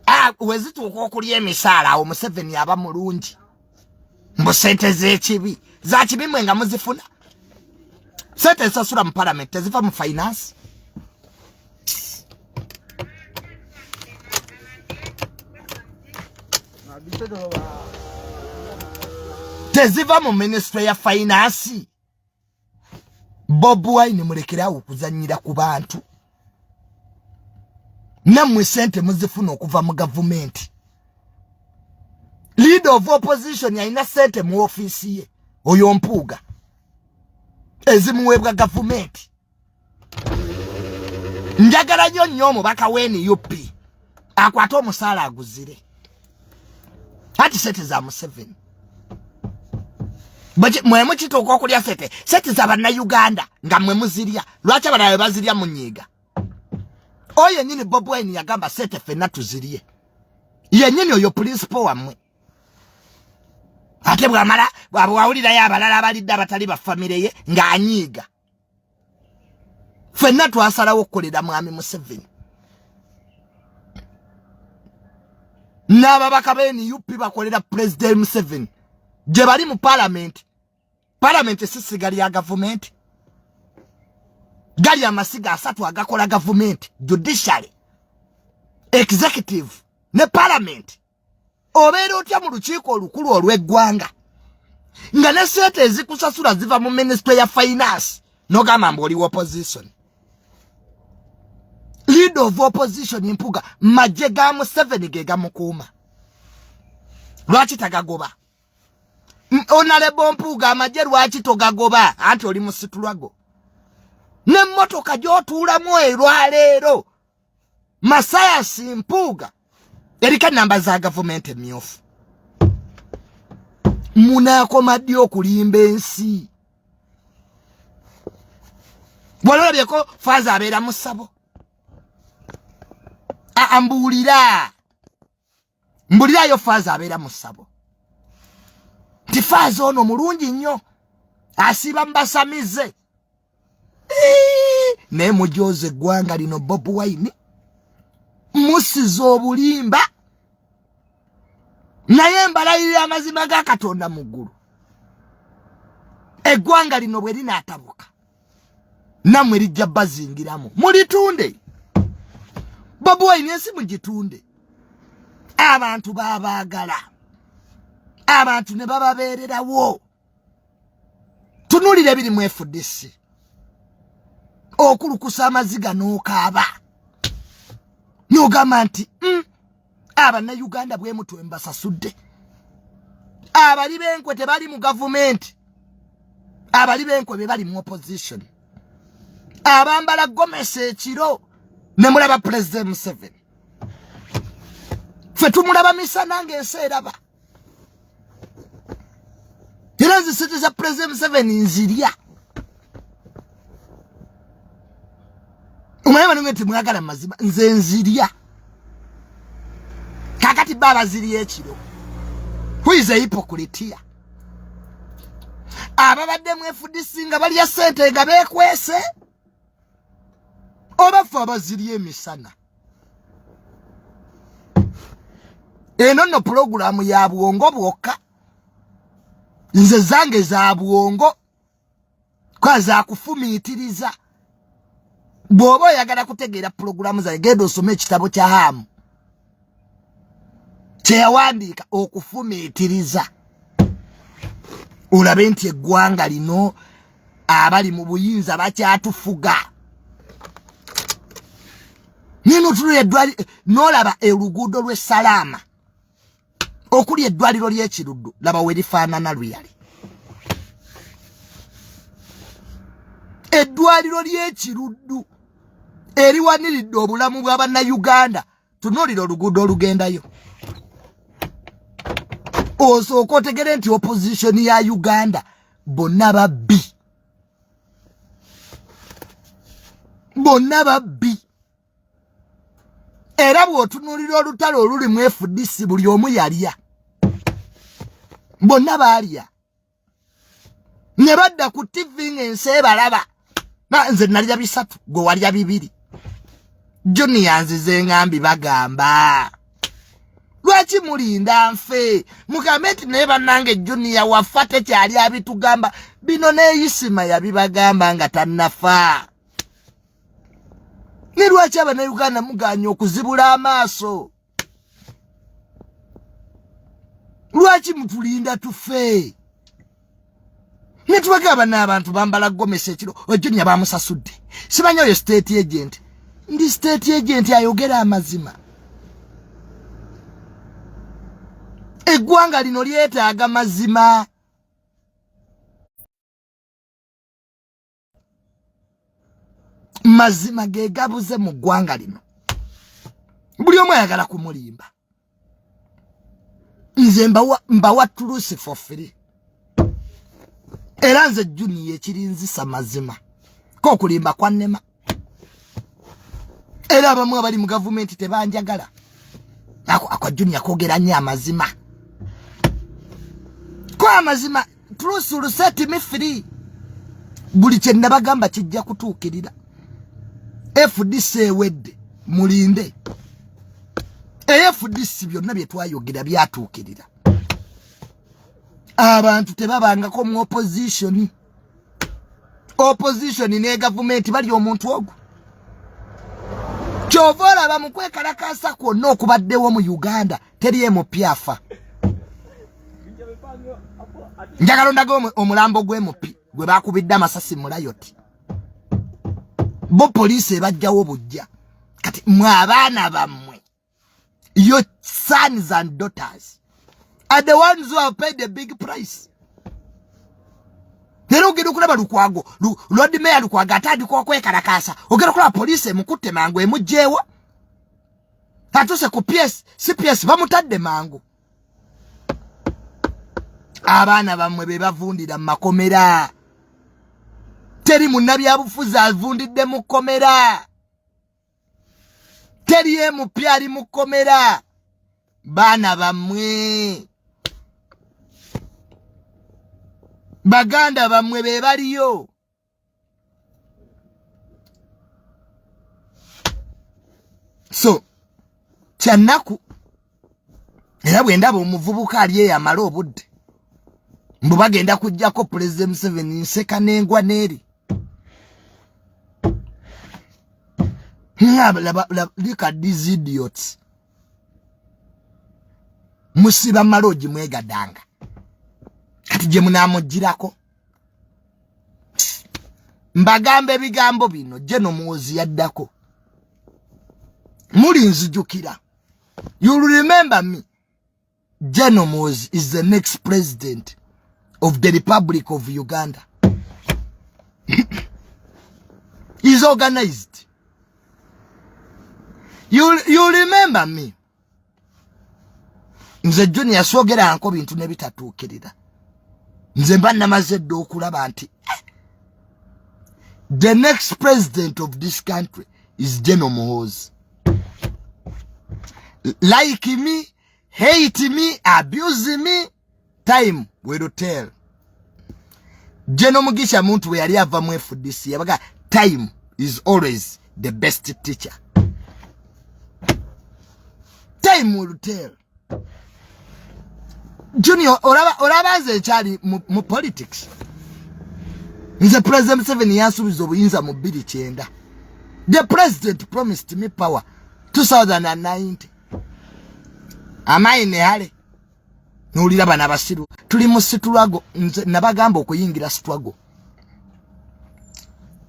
Ah, wezituuka okulya emisaala awo Museveni aba mulungi mbu sente z'ekibi za kibi mwe nga muzifuna. Sente ezisasula mu palamenti teziva mu finance. Teziva mu ministry ya finance. Bobi Wine mulekerawo okuzanyira ku bantu. Nammwe sente muzifuna okuva mu gavumenti. Leader of opposition alina sente mu ofiisi ye oyo Mpuuga ezimuweebwa gavumenti. Njagala nnyo nnyo omubaka wa NUP akwate omusaala aguzire. Ati sente za Museveni mwe mukituuka okulya sente, sente za Bannayuganda nga mwe muzirya. Lwaki abalala bazirya munyiiga? Oyo yennyini Bobi Wine yagamba sente ffenna tuzirye, yennyini oyo principal wammwe. Ate bwamala bwawulirayo abalala abalidde abatali ba famire ye ng'anyiiga. Ffenna twasalawo okukolera Mwami Museveni. N'ababaka ba NUP bakolera President Museveni gye bali mu palamenti. Palamenti si ssiga lya gavumenti, gali amasiga asatu agakola gavumenti: judiciary, executive ne palamenti. Obeera otya mu lukiiko olukulu olw'eggwanga nga ne sente ezikusasula ziva mu minisitule ya finance n'ogamba mbu oli opposition? Leader of opposition Mpuuga, magye ga Museveni ge gamukuuma. Lwaki tagagoba? Honorable Mpuuga, amagye lwaki togagoba? Anti oli musitulwago. N'emmotoka gy'otuulamu erwaleero, Mathias Mpuuga, eriko ennamba za gavumenti emyufu. Munaakoma ddi okulimba ensi? Walolabyeko faaza abeera mu ssabo? Mbuulira, mbulirayo, faaza abeera mu ssabo nti faaza ono mulungi nnyo, asiiba mubasamize, naye mujooza eggwanga lino. Bobi Wine musiza obulimba, naye mbalayirira amazima ga Katonda mu ggulu, eggwanga lino bwe linaatabuka nammwe lijja bazingiramu, mulitunde. Bobi Wine, ensi mugitunde. Abantu babaagala, abantu ne bababeererawo. Tunulira ebiri mu FDC, okulukusa amaziga n'okaaba n'ogamba nti Abannayuganda bwe mutwe mbasasudde. Abali b'enkwe tebali mu gavumenti, abali b'enkwe be bali mu opposition, abambala gomesi ekiro ne mulaba President Museveni. Ffe tumulaba misana ng'ensi eraba. Era nze sente za President Museveni nzirya. Omanyi banange nti mwagala mazima, nze nzirya. Kakati ba bazirya ekiro, who is a hypocrite? Ababadde mu FDC nga balya sente nga beekwese, oba ffe abazirya emisana? Eno nno pulogulaamu ya bwongo bwokka. Nze zange za bwongo kwa za kufumiitiriza. Bw'oba oyagala kutegeera pulogulaamu zange, genda osome ekitabo kya Haamu kyeyawandiika okufumiitiriza, olabe nti eggwanga lino abali mu buyinza bakyatufuga. Nenotunula eddwaliro n'olaba oluguudo lw'e Salaama okuli eddwaliro ly'Ekiruddu, laba we lifaanana luyali. Eddwaliro ly'Ekiruddu eriwaniridde obulamu bwa Bannayuganda, tunuulira oluguudo olugendayo, osooka otegere nti opposition ya Uganda bonna babbi, bonna babbi. Era bw'otunuulira olutalo oluli mu FDC, buli omu yalya, bonna baalya ne badda ku TV ng'ensi ebalaba. Nze nalya bisatu, gwe walya bibiri. Junior, nzize ngambi bagamba Lwaki mulinda nfe mugambe nti naye bannange Junior wafa tekyali abitugamba bino? Neeyisima yabibagamba nga tannafa. Ne lwaki Abannayuganda muganya okuzibula amaaso? Lwaki mutulinda tufe netubagamba n'abantu bambala gomesa ekiro? Ojunia bamusasudde, simanyi oyo state agent. Ndi state agent ayogera amazima. Eggwanga lino lyetaaga mazima. Mazima ge gabuze mu ggwanga lino. Buli omu ayagala kumulimba. Nze mbawa truth for free. Era nze Junior ekirinzisa mazima, ko okulimba kwannema. Era abamu abali mu gavumenti tebanjagala. Ako akwa Junior kwogera nnyo amazima, ko amazima, truth will set me free. Buli kye nabagamba kijja kutuukirira. FDC ewedde, mulinde. FDC byonna bye twayogera byatuukirira. Abantu tebabangako mu opposition. Opposition ne gavumenti bali omuntu ogwo. Kyova olaba mu kwekalakaasa kwonna okubaddewo mu Uganda teri MP afa. Njagala ondaga omulambo gw'MP gwe bakubidde amasasi mu riot. Bo poliisi ebajjawo bujja. Kati mwe abaana bammwe, your sons and daughters are the ones who have paid a big price. Era ogenda okulaba Lukwago, Lord Mayor Lukwago atandika okwekalakaasa, ogenda okulaba poliisi emukutte mangu emugjeewo. Atuuse ku PS, CPS bamutadde mangu. Abaana bammwe be bavundira mu makomera. Teri munnabyabufuzi avundidde mu kkomera, teri MP ali mu kkomera. Baana bammwe, baganda bammwe be baliyo. So kyannaku. Era bwe ndaba omuvubuka ali eyo amala obudde mbu bagenda kujjako Pulezidenti Museveni, nseka n'engwa n'eri. Look at these idiots. Musiba maloogi mwegadanga, kati gye munaamugirako. Mbagamba ebigambo bino, General Muhoozi yaddako. Muli nzijukira, you'll remember me. General Muhoozi is the next president of the Republic of Uganda. Is organized. You remember me. Nze Junior soogeranko bintu ne bitatuukirira. Nze mba namaze dda okulaba nti the next president of this country is General Muhoozi. Like me, hate me, abuse me, time will tell. General Mugisha Muntu we yali ava mu FDC yabaga, time is always the best teacher. Time will tell. Junior olaba nze nkyali mu politics. Nze President Museveni yansuubiza obuyinza mu 2009. The president promised me power 2090. Amayi ne hale nowulira bano abasiru, tuli mu struggle. Nze nabagamba okuyingira struggle.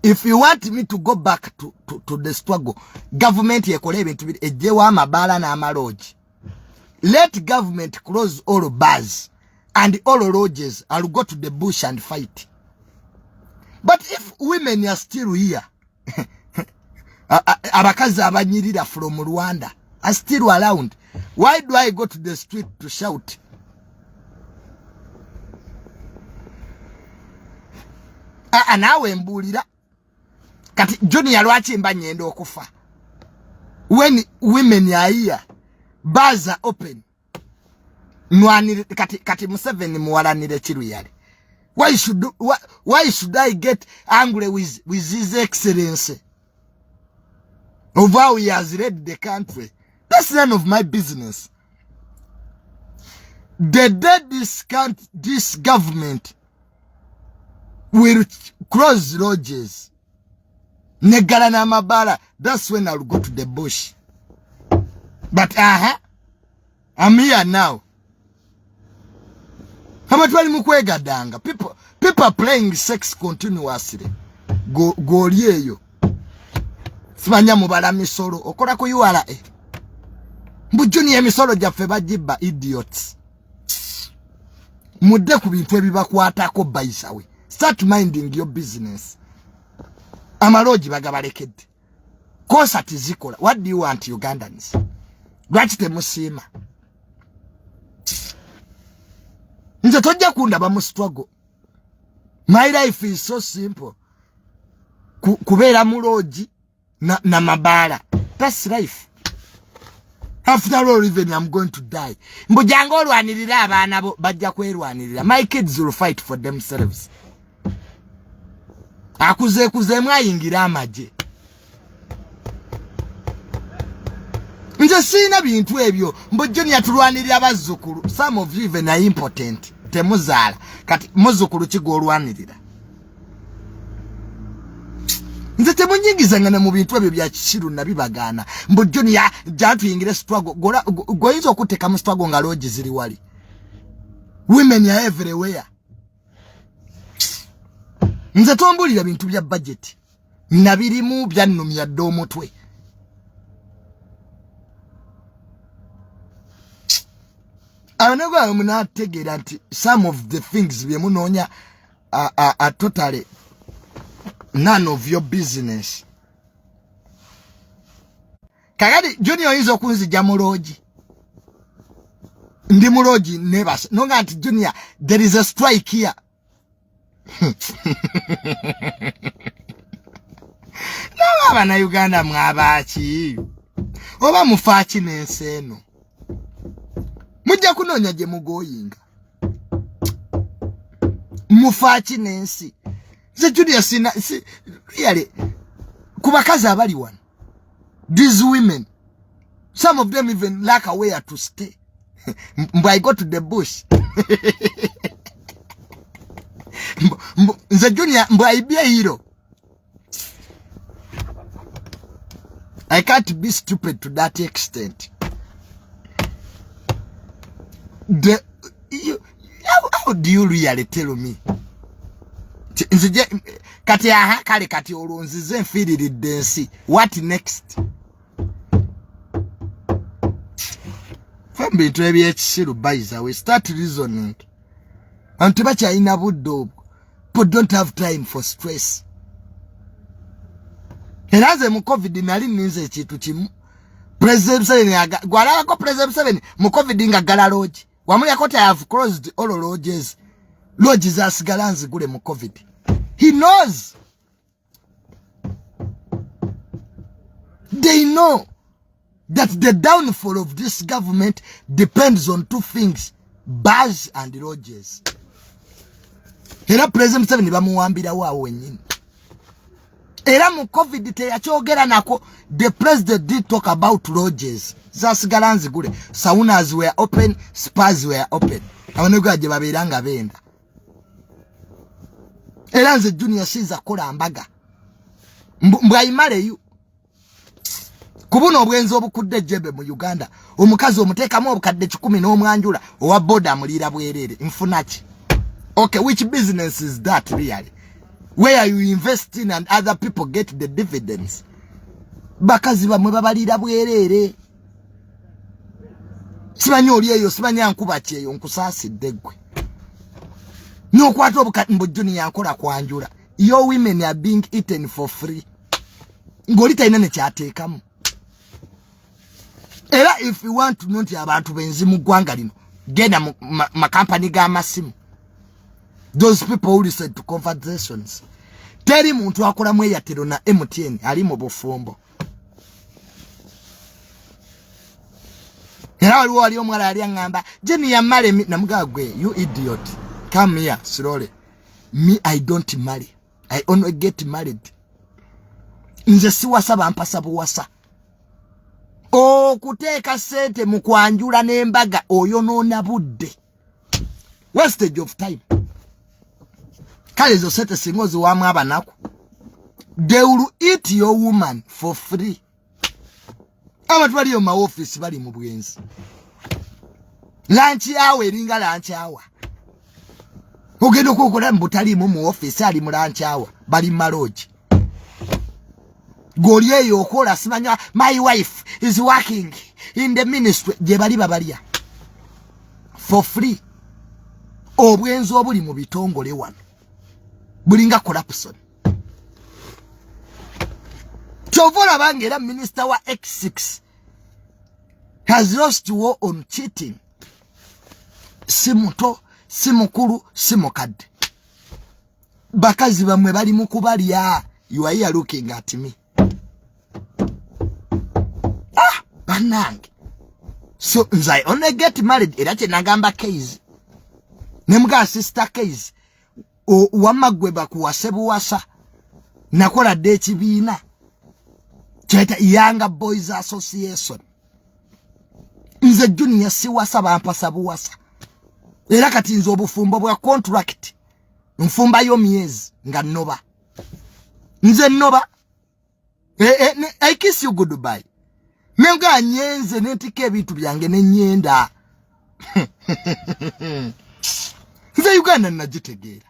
If you want me to go back to the struggle, government ekole ebintu biri: ejjewo amabaala n'amaloogi. Let government close all bars and all lodges. I'll go to the bush and fight. But if women are still here, abakazi abanyirira from Rwanda are still around, why do I go to the street to shout? Aa, naawe mbuulira kati Junior, lwaki mba nyenda okufa when women are here, bars are open? Nwanire kati Museveni muwalanire kiruyale. Why should I get angry with His Excellency of how he has led the country? That's none of my business. The day this government will close lodges negala n'amabaala, that's when I'll go to the bush. But aha, I'm here now. Abantu bali mu kwegadanga. People are playing sex continuously. Goli eyo simanya mubala misolo okola ku URA mbu junior emisolo gyaffe bagibba. Idiots, mudde ku bintu ebibakwatako. Bayisawe, start minding your business. Amaloogi bagabalekedde, concert zikola. What do you want, Ugandans? Lwaki temusiima? Nze tojja kundaba mu struggle. My life is so simple. Kubeera mu loogi na mabaala, that's life. After all, even I'm going to die. Mbu jangu olwanirira abaana bo, bajja kwerwanirira. My kids will fight for themselves. Akuzeekuzeemu ayingira amagye. Nze siina bintu ebyo mbu junior tulwanirira bazzukulu. Some of you even are impotent, temuzaala. Kati muzzukulu ki gw'olwanirira? Nze temunyingizangana mu bintu ebyo bya kisiru, nabibagaana. Mbu junior jantuyingire struggle. Goyinza okuteeka mu struggle nga loogi ziri wali. Women are everywhere. Nze tombulira bintu bya budget, nabirimu byannumya dde omutwe. Abanagwa munategeera nti some of the things bye munoonya are totally none of your business. Kakati junior oyinza okunzija mu loogi, ndi mu loogi nebasa nonga nti junior there is a strike here. Nawe abanauganda mwabaaki oba mufaaki n'ensi eno? Mujja kunoonya gye mugoyinga. Mufaaki n'ensi? Nze junior sina si, really, ku bakazi abali wano, these women, some of them even lack a where to stay. Mbu I go to the bush. Nze junior mbu I be a hero. I can't be stupid to that extent. How do you really tell me? Nzije kati aha kale kati olwo nzize nfiiriridde ensi. What next? Fe mu bintu ebyekisiru, bayiza we start reasoning. Abantu tebakyalina budde obwo. People don't have time for stress. Era nze mu COVID nali ninze ekintu kimu. President Museveni gwalabako President Museveni mu COVID nga ggala loogi. Wamulyako ti I have closed all lodges. Lodge zasigala nzigule mu COVID. He knows. They know that the downfall of this government depends on two things, bars and lodges. Era President Museveni bamuwambirawo awo wennyini. Era mu COVID teyakyogera nako. The president did talk about lodges. Zasigala nzigule. Saunas were open, spas were open. Abanegwa gye babeera nga benda. Era nze junior siyinza kukola mbaga. Mbwayimaleyo. Kubuno obwenzi obukudde ejjembe mu Uganda. Omukazi omuteekamu obukadde 1,000 n'omwanjula owa boda amuliira bwereere. Nfuna ki? Okay, which business is that really? Where you invest in and other people get the dividends. Bakazi bamwe babaliira bwereere. Simanyi oli eyo, simanyi ankuba kyeyo, nkusaasidde ggwe. N'okwata obukadde mbu junior nkola kwanjula. Your women are being eaten for free. Ng'oli talina ne kyateekamu. Era if you want to know nti abantu benzi mu ggwanga lino, genda mu makampani g'amasimu. Those people who listen to conversations. Teri muntu akolamu Airtel na MTN ali mu bufumbo. Era waliwo wali omuwala yali aŋŋamba, Jenny yamala namugamba gwe, you idiot, come here slowly. Me, I don't marry. I only get married. Nze siwasa, bampasa buwasa. Okuteeka ssente mu kwanjula n'embaga oyonoona budde. Wastage of time. Kale ezo sente singa oziwamu abanaku, they will eat your woman for free. Abantu baliyo mu maofiisi bali mu bwenzi. Lunch hour eringa lunch hour. Ogenda okukola mu butaliimu mu ofiisi, ali mu lunch hour, bali mu maloogi. Goli eyo okola simanya my wife is working in the ministry, gye bali babalya for free. Obwenzi obuli mu bitongole wano bulinga corruption. Kyova olaba nga era minisita wa X6 has lost war on cheating. Si muto, si mukulu, si mukadde, bakazi bamwe bali mu kubalya. You are here looking at me. Ah, bannange, so nze I only get married, era kyenagamba Case nemugaa sister Case, wamma gwe bakuwase buwasa. Nakola dde ekibiina kyeta Younger Boys Association. Nze Junior siwasa, bampasa buwasa. Era kati nze obufumbo bwa contract, nfumbayo myezi nga nnoba. Nze nnoba, I kiss you goodbye, nenga nyenze nentika ebintu byange nenyenda. Nze Uganda nagitegeera.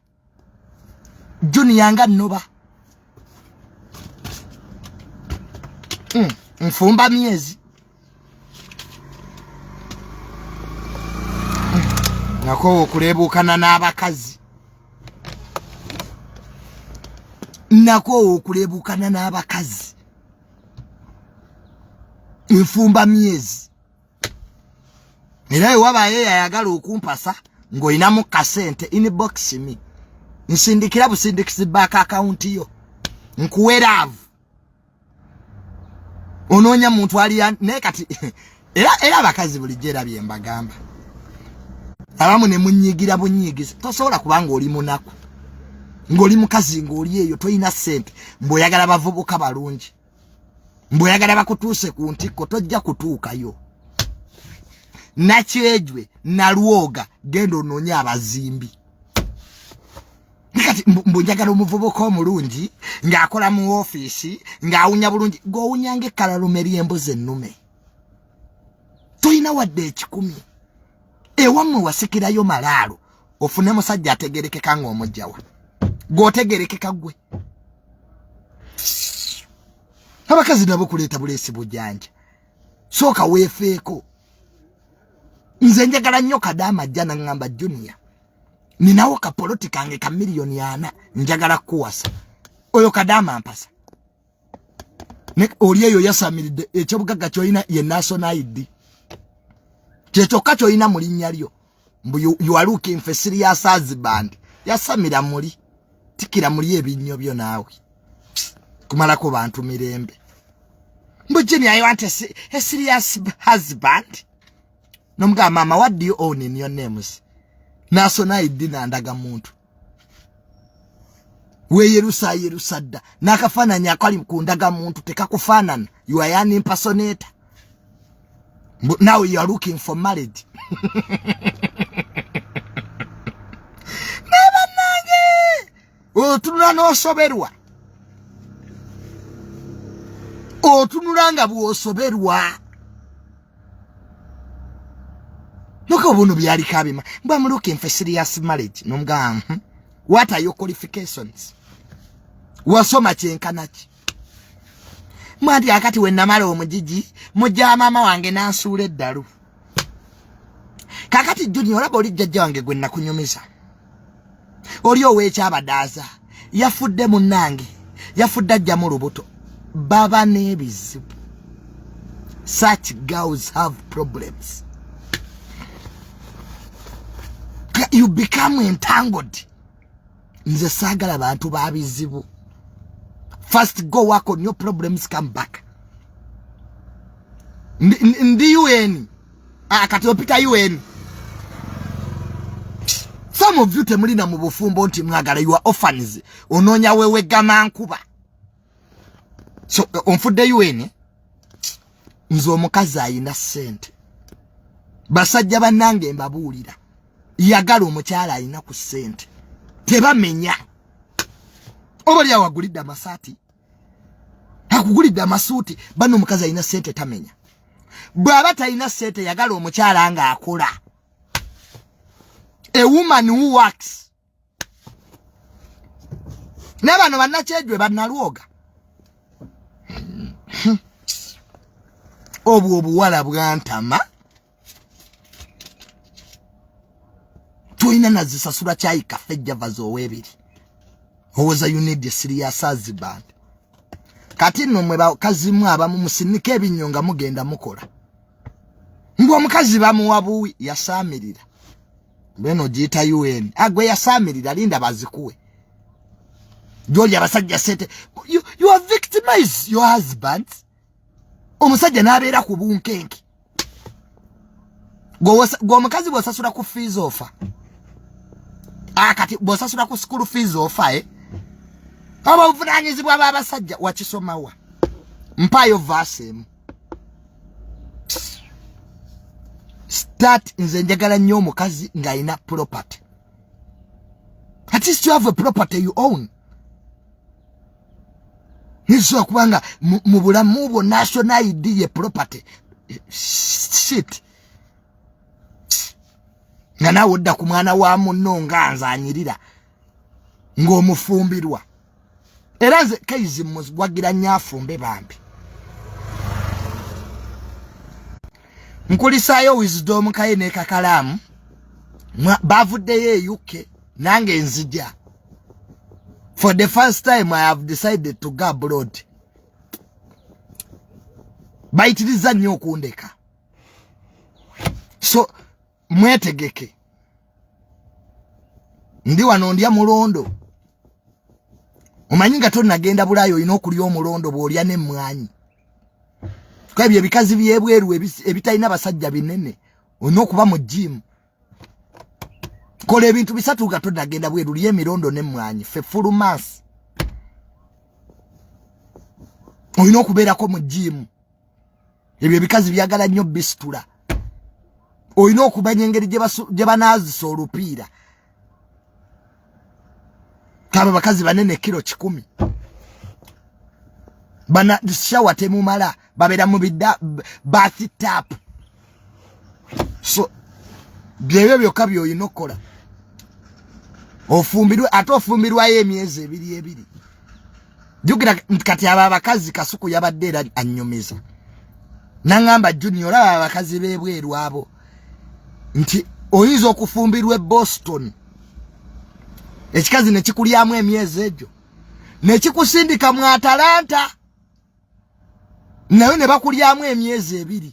Junior nga nnoba, nfumba myezi. Nakowa okuleebuukana n'abakazi, nakoowa okuleebuukana n'abakazi. Nfumba myezi. Era ewabaayo yayagala okumpasa ng'olinamu kasente, inbox me, nsindikira busindikisi bank account yo, nkuwe love. Onoonya muntu ali naye kati era abakazi bulijjo era bye mbagamba, abamu ne munyiigira bunyiigizi. Tosobola kubanga oli munaku, ng'oli mukazi, ng'oli eyo tolina ssente, mbw'oyagala bavubuka balungi, mbw'oyagala bakutuuse ku ntikko, tojja kutuukayo. Nakyejwe nalwoga, genda onoonye abazimbi. Kati mbu njagala omuvubuka omulungi ng'akola mu ofiisi, ng'awunya bulungi. G'owunya ng'ekkalalume ly'embuzi ennume, tolina wadde 100. Ewammwe wasikirayo malaalo, ofune musajja ategerekeka ng'omugjawa gw'otegerekeka ggwe. Abakazi nabo kuleeta buleesi bujanja, sooka weefeeko. Nze njagala nnyo kadaama ajja naŋŋamba, "Junior, ninawo kapoloti kange ka miliyoni 4, njagala kukuwasa." Oyo kadaama mpasa. Oli eyo yasamiridde ekyobugagga kyolina ye national ID, kyekyokka kyolina mu linnya lyo. Mbu you are looking for serious husband. Yasamira muli, tikira muli ebinnyo byo naawe kumalako bantu mirembe. Mbu Junior, I want a serious husband. Nomugamba, "Mama, what do you own in your names?" National ID nandaga muntu weyerusa yerusa dda n'akafaananyi akali ku ndaga muntu tekakufaanana. You are an impersonator. Now you are looking for marriage. Nabanange, otunula n'osoberwa, otunula nga bw'osoberwa. Look, buno byaliko abima mbu I'm looking for serious marriage. Nomugamba, What are your qualifications? Wasoma kyenkana ki?" Mwanti akati we namala omugigi mujja maama wange n'ansuula eddalu. Kakati Junior, olaba oli jjajja wange gwe nakunyumiza, oli ow'ekyabadaaza, yafudde munnange, yafudde ajjamu lubuto. Baba n'ebizibu. Such girls have problems. You become entangled. Nze saagala bantu ba bizibu. First go work on your problems, come back. Ndi UN. Ah, kati opita UN. Some of you temulina mu bufumbo nti mwagala, you are orphans. Onoonya wewe gama nkuba. So onfudde UN. Nze omukazi ayina ssente, basajja bannange mbabuulira. Yagala omukyala alina ku ssente, tebamenya. Oba oli awagulidde amasaati, akugulidde amasuuti, bano omukazi alina ssente tamenya. Bw'aba talina ssente, yagala omukyala ng'akola, a woman who works. Naye bano bannakyejwe bannalwoga, obwo obuwala bwantama. Tolina nazisasula kyayi kafe java zowebiri owoza. You need a serious husband. Kati nno mwe bakazimu abamu musinike ebinnyo nga mugenda mukola mbu omukazi bamuwa buwi yasaamirira bweno giyita un agwe yasaamirira, linda bazikuwe gyoli abasajja sente. You are victimize your husband. Omusajja n'abeera ku bunkenke. Gwe omukazi bw'osasula ku fees ofa. Kati bw'osasula ku school fees ofa, eh? Oba obuvunanyizibwa bw'abasajja wakisomawa? Mpaayo verse emu. Start. Nze njagala nnyo omukazi ng'alina property. At least you have a property you own. Nisobola kubanga mu bulamu bwo national ID ye property. Shit, nga naawe odda ku mwana wa munno nga nze anyirira ng'omufumbirwa. Era nze kaizi mugwagira nnyo afumbe bambi. Nkulisaayo Wisdom Kaye ne Kakalaamu bavuddeyo e UK, nange nzija. For the first time I have decided to go abroad. Bayitiriza nnyo okundeka, so mwetegeke. Ndi wano ndya mulondo. Omanyi nga tonnagenda Bulaayi olina okulya omulondo, bw'olya n'emmwanyi ebyo ebikazi byebweru ebitalina basajja binene. Olina okuba mu gym. Kola ebintu bisatu nga tonnagenda bweru: lya emirondo n'emmwanyi, fe full mass. Olina okubeerako mu gym. Ebyo ebikazi byagala nnyo bisitula. Olina okumanya engeri gye banaazisa olupiira. Kaba bakazi banene kilo 100, bana shower temumala, babeera mu bidda bath tap. So byebyo byokka byolina okukola. Ofumbirwe, ate ofumbirwayo emyezi ebiri ebiri. Jjukira kati abo abakazi Kasuku yabadde era annyumiza naŋŋamba, "Junior, olaba abakazi b'ebweru abo nti oyinza okufumbirwa e Boston, ekikazi ne kikulyamu emyezi egyo ne kikusindika mu Atalanta, naye ne bakulyamu emyezi 2.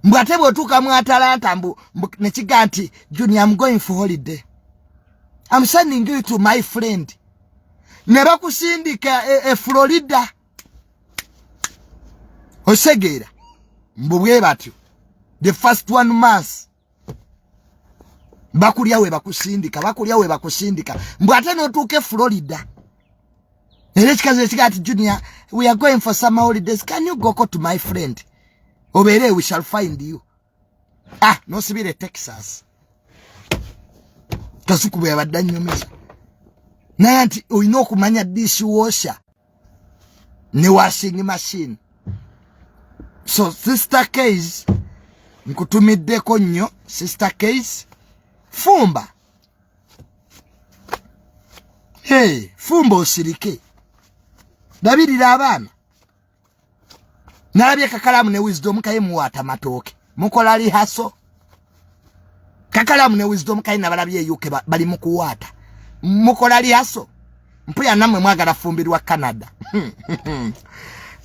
Mbu ate bw'otuuka mu Atalanta, mbu ne kiga nti, 'Junior, I'm going for holiday, I'm sending you to my friend.' Ne bakusindika e Florida." Osegeera? Mbu bwe batyo, the first one month bakulya we bakusindika, bakulya we bakusindika. Mbu ate n'otuuka e Florida, era ekikazi ekigaa ti, "Junior, we are going for summer holidays. Can you go to my friend obeere? We shall find you." Ah, nosibira e Texas. Kasuku bwe yabadde annyumiza naye nti olina okumanya dishwasher ne washing machine. So Sister Case, nkutumiddeko nnyo. Sister Case, fumba. Hey, fumba osirike, labirira abaana. Nalabye Kakalamu ne Wisdom Kaye muwaata matooke, mukola rehearsal. Kakalamu ne Wisdom Kaye nabalabye e UK bali mu kuwaata, mukola rehearsal. Mpuya nammwe mwagala fumbirwa Canada.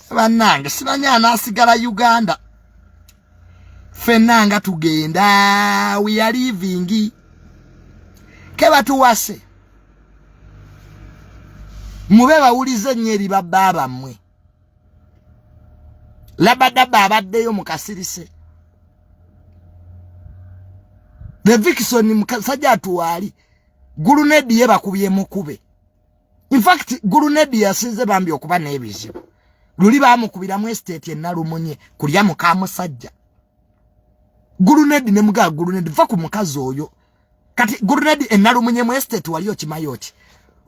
Bannange, simanyi anaasigala Uganda. Ffenna nga tugenda, we are living ke batuwase. Mube bawulize nnyo eri babba bammwe. Labadaba abaddeyo mu kasirise. The Vikson musajja atuwaali gulunedi ye bakubye mukube. In fact, gulunedi yasinze bambi okuba n'ebizibu. Luli bamukubiramu estate enalumunye kulya muka musajja. Gulunedi ne mugaa, "Gulunedi, va ku mukazi oyo." Kati grenade enalumunye mu estate wali okimayo ki?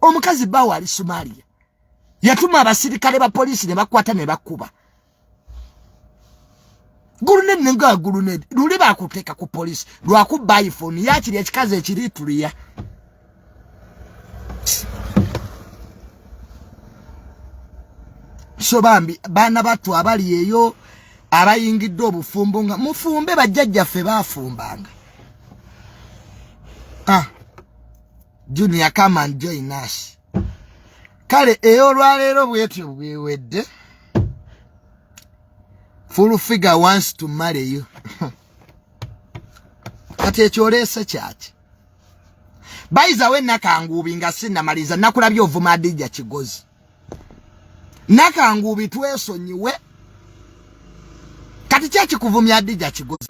Omukazi bawo ali Somalia. Yatuma abasirikale ba polisi ne bakwata ne bakuba. Grenade nga grenade luli bakuteka ku polisi lwakubba iPhone yakiri ekikazi ekiri tuliya. So bambi baana battu abali eyo abayingidde obufumbo nga mufumbe bajjajjaffe baafumbanga. Ah, Junior, come and join us. Kale ey'olwaleero bwetyo bwewedde. Full figure wants to marry you. Kati ekyo oleese kyaki? Bayizawe Nakanguubi nga sinnamaliza nakulabye ovuma Adija Kigozi. Nakanguubi twesonyiwe. Kati kyekikuvumya Adija Kigozi?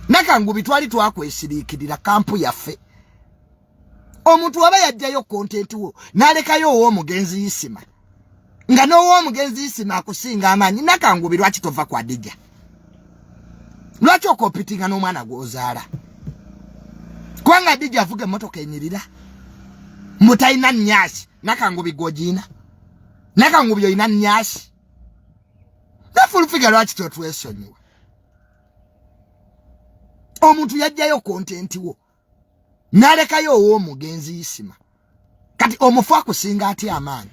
Nakanguubi twali twakwesiriikirira kampu yaffe. Omuntu waba yajjayo kontenti wo n'alekayo ow'omugenzi Isima nga n'ow'omugenzi Isima akusinga amaanyi. Nakanguubi lwaki tova ku Adija? Lwaki okompitinga n'omwana gw'ozaala? Kubanga Adija avuga emmotoka enyirira mutalina nnyasi. Nakanguubi gw'ogiina. Nakanguubi olina nnyasi. Nafulufiga lwaki totwesonyiwa? Omuntu yajjayo kontenti wo n'alekayo ow'omugenzi Isima. Kati omufu akusinga atya amaanyi?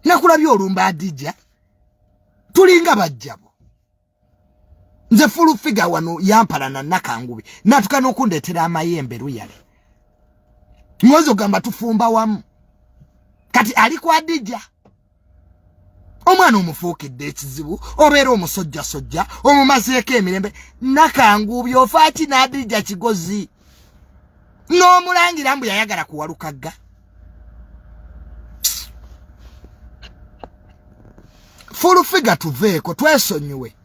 Nakulabye olumba Adija, tulinga bajjabo. Nze full figure wano yampalana Nakangubi natuka n'okundeetera amayembe luyale. Ngozi ogamba tufumba wamu. Kati ali ku Adija. Omwana omufuukidde ekizibu, obeera omusojjasojja, omumazeeko emirembe. Nakangubi ofa ki n'Adija Kigozi? N'omulangira mbu yayagala kuwalukagga. Full figure tuveeko twesonyiwe.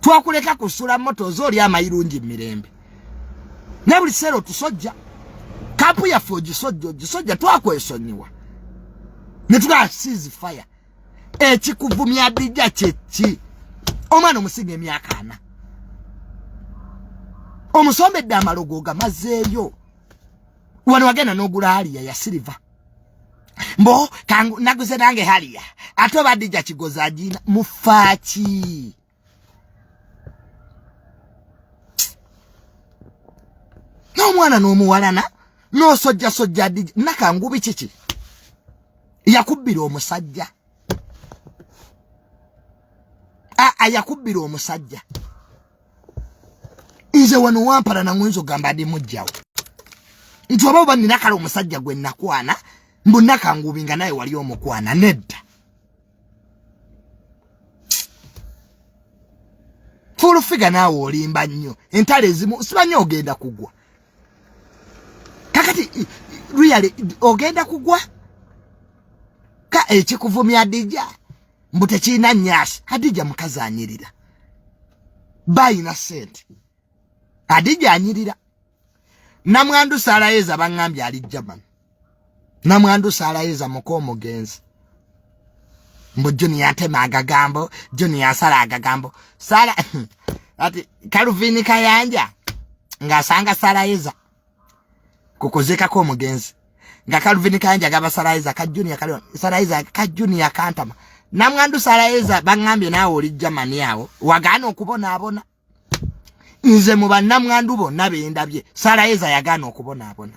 Twakuleka kusula moto ozo oli amayirungi mirembe. Na buli kiseera otusojja. Kampu yaffe ogisojja ogisojja twakwesonyiwa. Ne tugaa cease fire. Ekikuvumya Adija kyeki? Omwana omusinga emyaka 4. Omusombedde amalogo gamazeeyo. Wano wagenda n'ogula Harrier ya silver. Mbo kangu naguze nange Harrier. Ate oba Adija Kigozi agina mufaaki. N'omwana n'omuwalana n'osojjasojja Adija. Nakangubi kiki? Yakubbira omusajja. Yakubbira omusajja. Nze wano wampala nangwenza ogamba ndi mujjawo. Nti oba oba nina kale omusajja gwe nakwana mbu Nakangubi nga naye wali omukwana nedda. Full figure naawe olimba nnyo. Entalo ezimu simanyi ogenda kugwa. Kakati really ogenda kugwa? Ka ekikuvumya Adija mbu tekirina nnyasi. Adija mukazi anyirira. Bayina ssente. Adija anyirira. Namwandu Salayeza baŋŋambye ali German. Namwandu Salayeza muka omugenzi. Mbu Junior atema agagambo, Junior asala agagambo. Sala ati Calvin Kayanja ng'asanga Salayeza kukuzikako omugenzi. Nga Calvin Kayanja agamba Salayeza ka Junior kali Salayeza ka Junior kantama. Namwandu Salayeza baŋŋambye naawe oli German awo wagaana okubonaabona. Nze mu bannamwandu bonna be ndabye Salayeza yagaana okubonaabona.